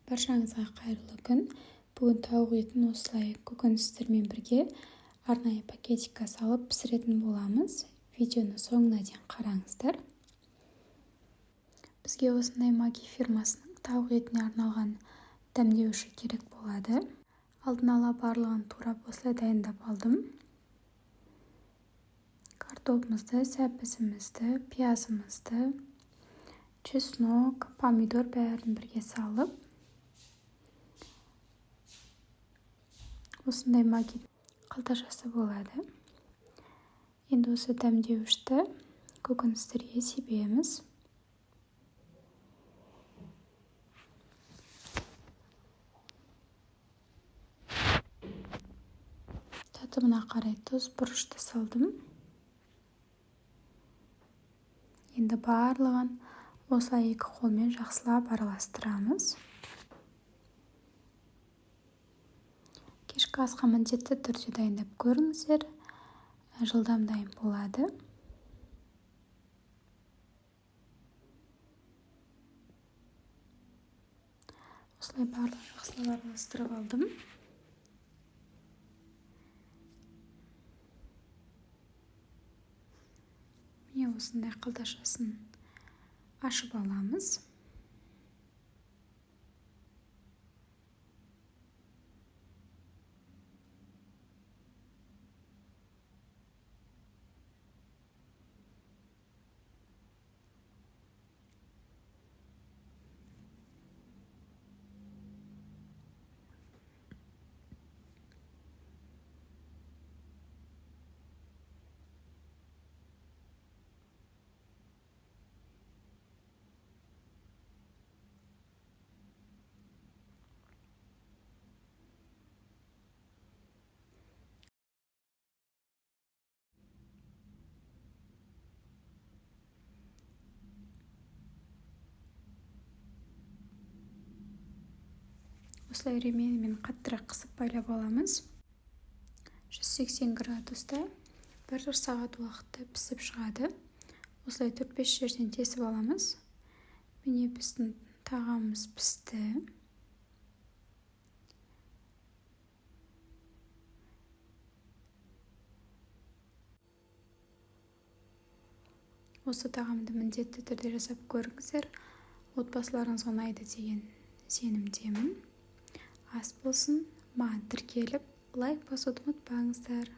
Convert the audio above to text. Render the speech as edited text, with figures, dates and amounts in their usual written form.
Баршаңызға қайырлы күн. Бүгін тауық етін осылай көкөністермен бірге арнайы пакетикке салып пісіретін боламыз. Видеоны соңына дейін қараңыздар. Бізге осындай Maggi фирмасының тауық етіне арналған дәмдеуіші керек болады. Алдын ала барлығын турап осылай дайындап алдым. Картопымызды, сәбізімізді, пиязымызды, чеснок, помидор бәрін бірге салып, осындай Maggi қалташасы болады. Енді осы дәмдеуішті көкөністерге себеміз. Татымына қарай тұз, бұрышты салдым. Енді барлығын осылай екі қолмен жақсылап араластырамыз. Кешкі асқа міндетті түрде дайындап көріңіздер. Жылдам дайын болады. Осылай барлығын жақсылап араластырып алдым. Міне осындай қалташасын ашып аламыз. Осылай ременімен қаттырақ қысып байлап аламыз. 180 градуста 1 сағат уақытта пісіп шығады. Осылай 4-5 жерден тесіп аламыз. Міне біздің тағамымыз пісті. Осы тағамды міндетті түрде жасап көріңіздер. Отбасыларыңызға ұнайды деген сенімдемін. Ас болсын, маған тіркеліп, лайк басуды ұмытпаңыздар.